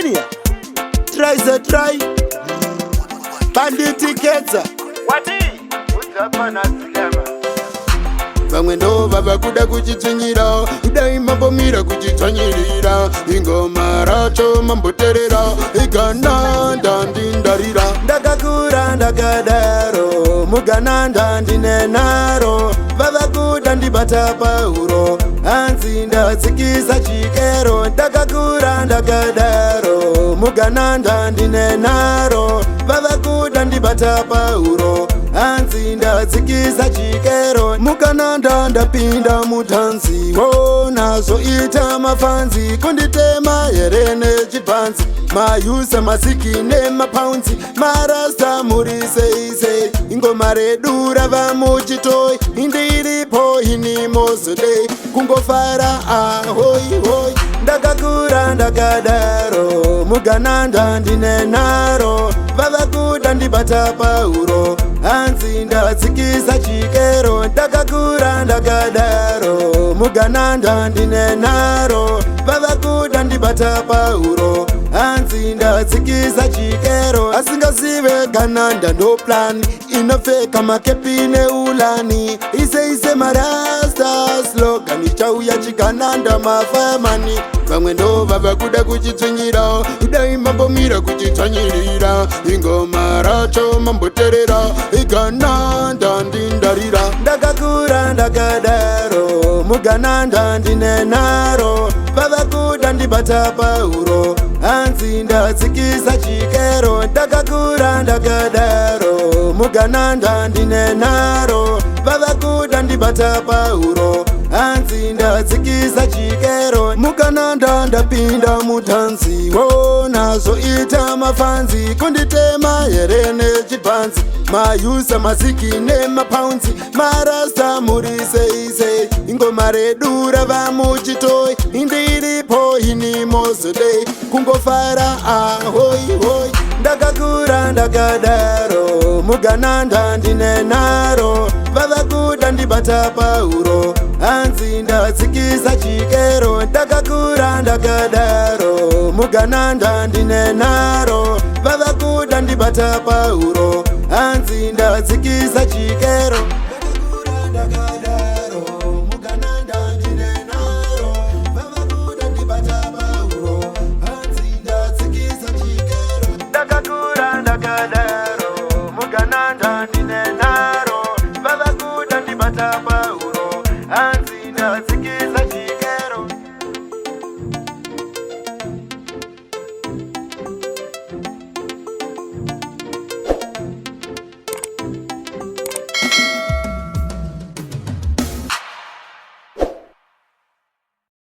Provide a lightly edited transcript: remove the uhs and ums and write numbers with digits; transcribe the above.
Senior try se try Banditikedza. Vamwe ndo vava kuda kuchitsvinyira, dai mambomira kuchitsvanyirira. Ingoma racho mamboterera, igananda ndindarira. Ndakakura ndakadaro, mugananda ndine naro. Vava kuda ndibata pauro, hanzi ndatsikisa chikero. Ndakakura ndakadaro, mugananda ndine naro. Vava kuda ndibata pauro, hanzi ndatsikisa chikero. Mugananda ndapinda mutanzi, wona zvoita mafanzi kunditema here nechibhanzi. Mayusa masiki nemapaunzi, marasta muri sei sei? Ingoma redu rava muchitoi, indiripo ini mozodei kungofara ahoi hoi. Ndakakura ndakadaro, mugananda ndine naro. Vava kuda ndibata pauro, hanzi ndatsikisa chikero. Ndakakura ndakadaro, mugananda ndine naro. Vava kuda ndibata pauro, hanzi ndatsikisa chikero. Asingazive gananda ndo plan inopfeka makepi neulani, ise ise marasta slogan ichauya chigananda mafamani. Vamwe ndo vava kuda kuchitsvinyira, dai mambomira kuchitsvanyirira. Ingoma racho mamboterera, igananda ndindarira. Ndakakura ndakadaro, mugananda ndine naro. Vava kuda ndibata pauro, hanzi ndatsikisa chikero. Ndakakura ndakadaro, mugananda ndine naro. Vava kuda ndibata pauro, hanzi ndatsikisa chikero. Mugananda ndapinda mutanzi, wona zvoita mafanzi kunditema here nechibhanzi. Mayusa masiki nemapaunzi, marasta muri sei sei? Ingoma redu rava muchitoi, indiripo ini mozodei kungofara ahoi hoi. Ndakakura ndakadaro, mugananda ndine naro. Vava kuda ndibata pauro, hanzi ndatsikisa chikero. Ndakakura ndakadaro, mugananda ndine naro. Vava kuda ndibata pauro, hanzi ndatsikisa chikero.